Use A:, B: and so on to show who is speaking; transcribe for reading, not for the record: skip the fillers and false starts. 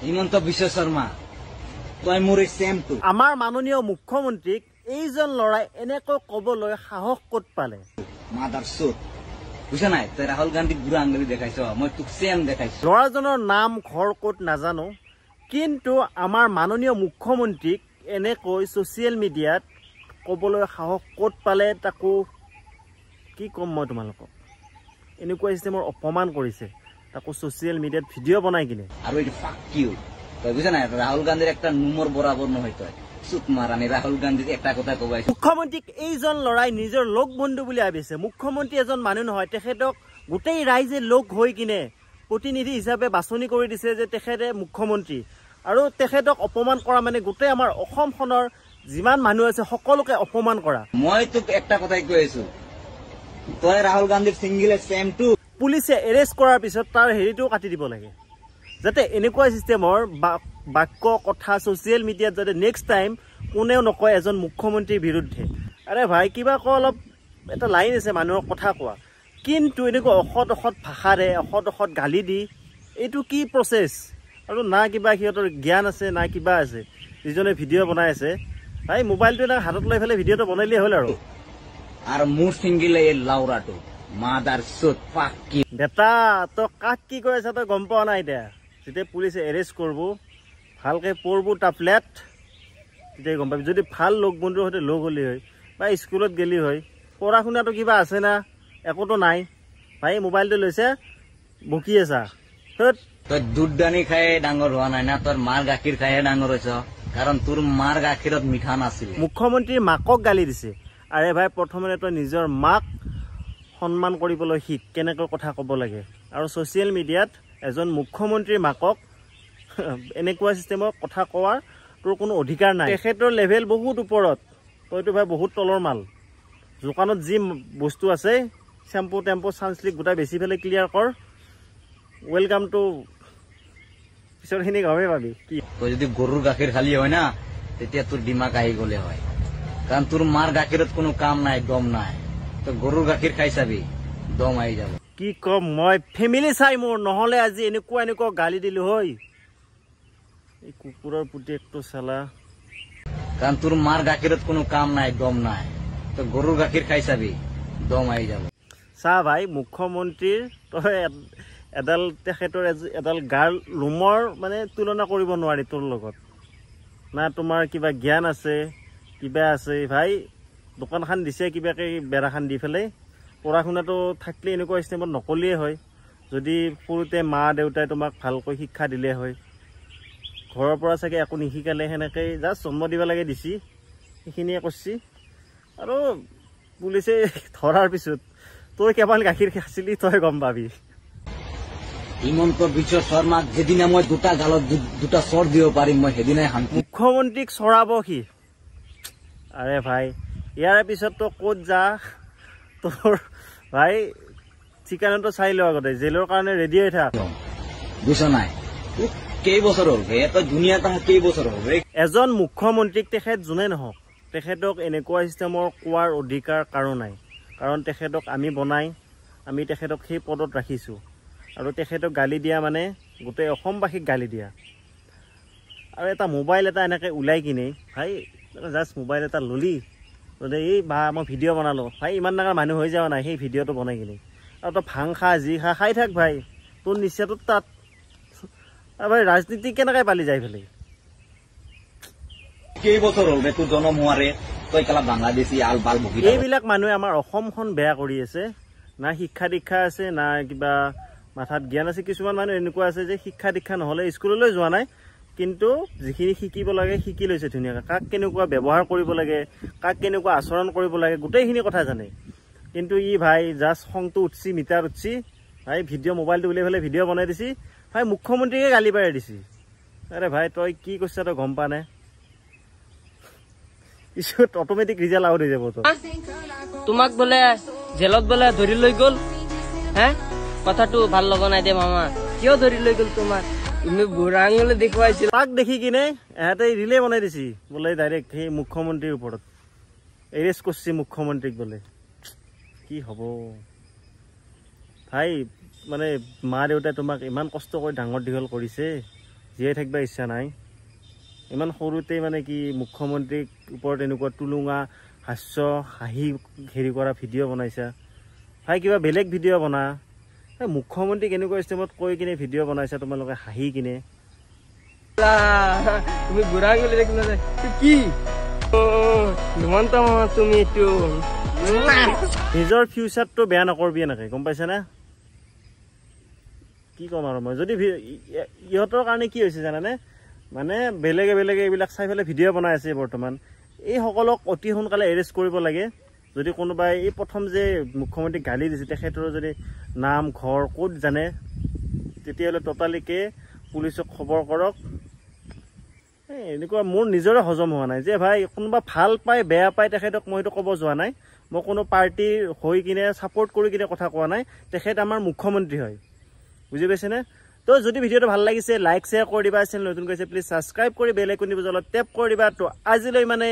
A: হিমন্ত বিশ্ব শৰ্মা, তই মোৰ এই চেমটো।
B: আমাৰ মাননীয় মুখ্যমন্ত্ৰীক এইজন ল'ৰাই এনেকৈ ক'বলৈ সাহস ক'ত পালে?
A: মাদাৰ চুত, বুজিছা নাই? তই ৰাহুল গান্ধীক বুঢ়া আঙুলি দেখাইছ, মই তোক চেম দেখাইছো।
B: ল'ৰাজনৰ নাম ঘৰ ক'ত নাজানো, কিন্তু আমাৰ মাননীয় মুখ্যমন্ত্ৰীক এনেকৈ ছ'চিয়েল মিডিয়াত ক'বলৈ সাহস ক'ত পালে, তাকো কি ক'ম মই তোমালোকক। এনেকুৱা চিষ্টেমৰ অপমান কৰিছে, তাকো ছ'চিয়েল মিডিয়াত ভিডিঅ' বনাই কিনে।
A: আৰু এইটো ফাক কিউ, তই বুজিছা নাই? ৰাহুল গান্ধীৰ একটা নুমৰ বৰাবৰ নহয় তই। চুত মাৰানি, ৰাহুল গান্ধীক এটা কথা ক'ব আহিছো।
B: মুখ্যমন্ত্ৰীক এইজন ল'ৰাই নিজৰ লগ বন্ধু বুলি ভাবিছে। মুখ্যমন্ত্ৰী এজন মানুহ নহয়, তেখেতক গোটেই ৰাইজে লগ হৈ কিনে প্ৰতিনিধি হিচাপে বাছনি কৰি দিছে যে তেখেতে মুখ্যমন্ত্ৰী। আৰু তেখেতক অপমান কৰা মানে গোটেই আমাৰ অসমখনৰ যিমান মানুহ আছে সকলোকে অপমান কৰা।
A: মই তোক একটা কথাই কৈ আছো, তই ৰাহুল গান্ধীৰ ছিংগল চেম টু।
B: পুলিচে এৰেষ্ট কৰাৰ পিছত তাৰ হেৰিটোও কাটি দিব লাগে, যাতে এনেকুৱা চিষ্টেমৰ বাক্য কথা ছ'চিয়েল মিডিয়াত যাতে নেক্সট টাইম কোনেও নকয় এজন মুখ্যমন্ত্ৰীৰ বিৰুদ্ধে। আৰে ভাই, কিবা ক, অলপ এটা লাইন আছে মানুহৰ কথা কোৱা, কিন্তু এনেকুৱা অসৎ অসৎ ভাষাৰে অসৎ অসৎ গালি দি এইটো কি প্ৰচেছ? আৰু না কিবা সিহঁতৰ জ্ঞান আছে না কিবা আছে। যিজনে ভিডিঅ' বনাই আছে ভাই, মোবাইলটো এটা হাতত লৈ পেলাই ভিডিঅ'টো বনাইলেই হ'ল আৰু।
A: আৰু মোৰ ছিংগল এই লাউৰাটো মাদাৰ চুত ফাক কি।
B: বেটা, তই কাক কি কৈ আছা তই গম পোৱা নাই। এতিয়া যেতিয়া পুলিচে এৰেষ্ট কৰিব, ভালকে পঢ়ব টাপলেট, তেতিয়া গম পাবি। যদি ভাল লগ বন্ধুৰ সৈতে লগ হ'লি হয় বা স্কুলত গেলি হয়, পঢ়া শুনাটো কিবা আছে না একোতো নাই। ভাই মোবাইলটো লৈছে বকি আছা।
A: তই দুধ দানি খাই ডাঙৰ হোৱা নাই না, তোৰ মাৰ গাখীৰ খাইহে ডাঙৰ হৈছ, কাৰণ তোৰ মাৰ গাখীৰত মিঠা নাছিল।
B: মুখ্যমন্ত্ৰীৰ মাকক গালি দিছে। আৰে ভাই, প্ৰথমতে তই নিজৰ মাক সন্মান কৰিবলৈ শিক, কেনেকৈ কথা ক'ব লাগে। আৰু ছ'চিয়েল মিডিয়াত এজন মুখ্যমন্ত্ৰীৰ মাকক এনেকুৱা চিষ্টেমৰ কথা কোৱাৰ তোৰ কোনো অধিকাৰ নাই। তেখেতৰ লেভেল বহুত ওপৰত, তইতো ভাই বহুত তলৰ মাল। দোকানত যি বস্তু আছে চেম্পু টেম্পু চানচিল্ক গোটাই বেচি পেলাই ক্লিয়াৰ কৰ। Welcome to পিছৰখিনি গমেই পাবি কি।
A: তই যদি গৰুৰ গাখীৰ খালি হয় না, তেতিয়া তোৰ দিমাগ আহি গ'লে হয়, কাৰণ তোৰ মাৰ গাখীৰত কোনো কাম নাই, দম নাই। তই গৰুৰ গাখীৰ খাই চাবি, দম আহি যাব।
B: কি কম মই, ফেমিলি চাই মোৰ নহ'লে আজি এনেকুৱা এনেকুৱা গালি দিলো হয়। এই কুকুৰৰ পুতেকটো চালা।
A: কাৰণ তোৰ মাৰ গাখীৰত কোনো কাম নাই, দম নাই। তই গৰুৰ গাখীৰ খাই চাবি, দম আহি যাব।
B: চা ভাই, মুখ্যমন্ত্ৰীৰ তই এডাল তেখেতৰ এডাল গাৰ লোমৰ মানে তুলনা কৰিব নোৱাৰি তোৰ লগত। না তোমাৰ কিবা জ্ঞান আছে কিবা আছে ভাই, দোকানখন দিছে কিবাকে বেৰাখন দি পেলাই। পঢ়া শুনাটো থাকিলে এনেকুৱা চিষ্টেমত নকলিয়ে হয়, যদি সৰুতে মা দেউতাই তোমাক ভালকৈ শিক্ষা দিলে হয়। ঘৰৰ পৰা চাগে একো নিশিকালে, সেনেকৈ জাষ্ট জন্ম দিব লাগে দিছি, সেইখিনিয়ে কৰছি। আৰু পুলিচে ধৰাৰ পিছত তই কেৱল গাখীৰ খাইছিলি তই গম পাবি।
A: হিমন্ত বিশ্ব শৰ্মাক যেদিনা মই দুটা গালত দুটা চৰ দিব পাৰিম, মই সেইদিনাই শান্তি।
B: মুখ্যমন্ত্ৰীক চৰাব সি। আৰে ভাই, ইয়াৰে পিছত তই ক'ত যা তোৰ ভাই ঠিকানাটো চাই ল আগতে, জেলৰ কাৰণে ৰেডি হৈ থাক।
A: বুজিছ নাই? কেইবছৰ হ'ল বে, তই দুনিয়াত আহা কেইবছৰ হ'ল বে?
B: এজন মুখ্যমন্ত্ৰীক তেখেত যোনে নহওক, তেখেতক এনেকুৱা চিষ্টেমৰ কোৱাৰ অধিকাৰ কাৰো নাই। কাৰণ তেখেতক আমি বনাই আমি তেখেতক সেই পদত ৰাখিছোঁ। আৰু তেখেতক গালি দিয়া মানে গোটেই অসমবাসীক গালি দিয়া। আৰু এটা মোবাইল এটা এনেকৈ ওলাই কিনে ভাই, জাষ্ট মোবাইল এটা ল'লি বোলে এই বা মই ভিডিঅ' বনালোঁ, ভাই ইমান ডাঙৰ মানুহ হৈ যোৱা নাই সেই ভিডিঅ'টো বনাই কিনে। আৰু তই ভাং খা যি খা খাই থাক ভাই, তোৰ নিশ্চয়টো তাত। আৰু ভাই ৰাজনীতি কেনেকৈ পালি যাই পেলাই?
A: কেইবছৰ হ'ল বে তোৰ জন্ম হোৱাৰে, তই কেলা বাংলাদেশী আল বাল বকি থাক।
B: এইবিলাক মানুহে আমাৰ অসমখন বেয়া কৰি আছে। না শিক্ষা দীক্ষা আছে, না কিবা মাথাত জ্ঞান আছে। কিছুমান মানুহ এনেকুৱা আছে যে শিক্ষা দীক্ষা নহ'লে স্কুললৈ যোৱা নাই, কিন্তু যিখিনি শিকিব লাগে শিকি লৈছে ধুনীয়াকৈ। কাক কেনেকুৱা ব্যৱহাৰ কৰিব লাগে, কাক কেনেকুৱা আচৰণ কৰিব লাগে, গোটেইখিনি কথা জানে। কিন্তু ই ভাই জাষ্ট খংটো উঠছি, মিটাৰ উঠছি ভাই, ভিডিঅ' মোবাইলটো উলিয়াই পেলাই ভিডিঅ' বনাই দিছি ভাই, মুখ্যমন্ত্ৰীকে গালি পাৰি দিছি। আৰে ভাই তই কি কৰিছা তই গম পা নে? পিছত অট'মেটিক ৰিজাল্ট আউট হৈ যাব তোৰ।
C: তোমাক বোলে জেলত বোলে ধৰি লৈ গ'ল, হে কথাটো ভাল লগা নাই দে মামা। কিয় ধৰি লৈ গ'ল তোমাক? তুমি বুঢ়া আঙুলি দেখুৱাইছিল।
B: তাক দেখি কিনে এহেঁতে ৰিলে বনাই দিছি বোলে ডাইৰেক্ট সেই মুখ্যমন্ত্ৰীৰ ওপৰত এৰেষ্ট কৰছি মুখ্যমন্ত্ৰীক বোলে। কি হ'ব ভাই, মানে মা দেউতাই তোমাক ইমান কষ্ট কৰি ডাঙৰ দীঘল কৰিছে, জীয়াই থাকিব ইচ্ছা নাই? ইমান সৰুতেই মানে কি মুখ্যমন্ত্ৰীৰ ওপৰত এনেকুৱা টুলুঙা হাস্য হাঁহি হেৰি কৰা ভিডিঅ' বনাইছা ভাই, কিবা বেলেগ ভিডিঅ' বনা। মুখ্যমন্ত্ৰীক এনেকুৱা ষ্টেপত কৈ কিনে ভিডিঅ' বনাইছা তোমালোকে হাঁহি কিনে।
C: তুমি বুঢ়া আঙুলি দেখি নাযায় কি হিমন্ত মামা, তুমি এইটো
B: নিজৰ ফিউচাৰটো বেয়া নকৰবি এনেকে, গম পাইছানে? কি ক'ম আৰু মই, যদি ইহঁতৰ কাৰণে কি হৈছে জানানে, মানে বেলেগে বেলেগে এইবিলাক চাই পেলাই ভিডিঅ' বনাই আছে বৰ্তমান। এইসকলক অতি সোনকালে এৰেষ্ট কৰিব লাগে। যদি কোনোবাই এই প্ৰথম যে মুখ্যমন্ত্ৰীক গালি দিছে তেখেতৰ যদি নাম ঘৰ ক'ত জানে, তেতিয়াহ'লে ততালিকে পুলিচক খবৰ কৰক। এই এনেকুৱা মোৰ নিজৰে হজম হোৱা নাই যে ভাই কোনোবা ভাল পায় বেয়া পায় তেখেতক মই সেইটো ক'ব যোৱা নাই, মই কোনো পাৰ্টীৰ হৈ কিনে ছাপৰ্ট কৰি কিনে কথা কোৱা নাই, তেখেত আমাৰ মুখ্যমন্ত্ৰী হয়, বুজি পাইছেনে? তো যদি ভিডিঅ'টো ভাল লাগিছে লাইক শ্বেয়াৰ কৰি দিবা, চেনেল নতুন কৰিছে প্লিজ ছাবস্ক্ৰাইব কৰি বেল আইকনটো বজালত টেপ কৰি দিবা। তো আজিলৈ মানে।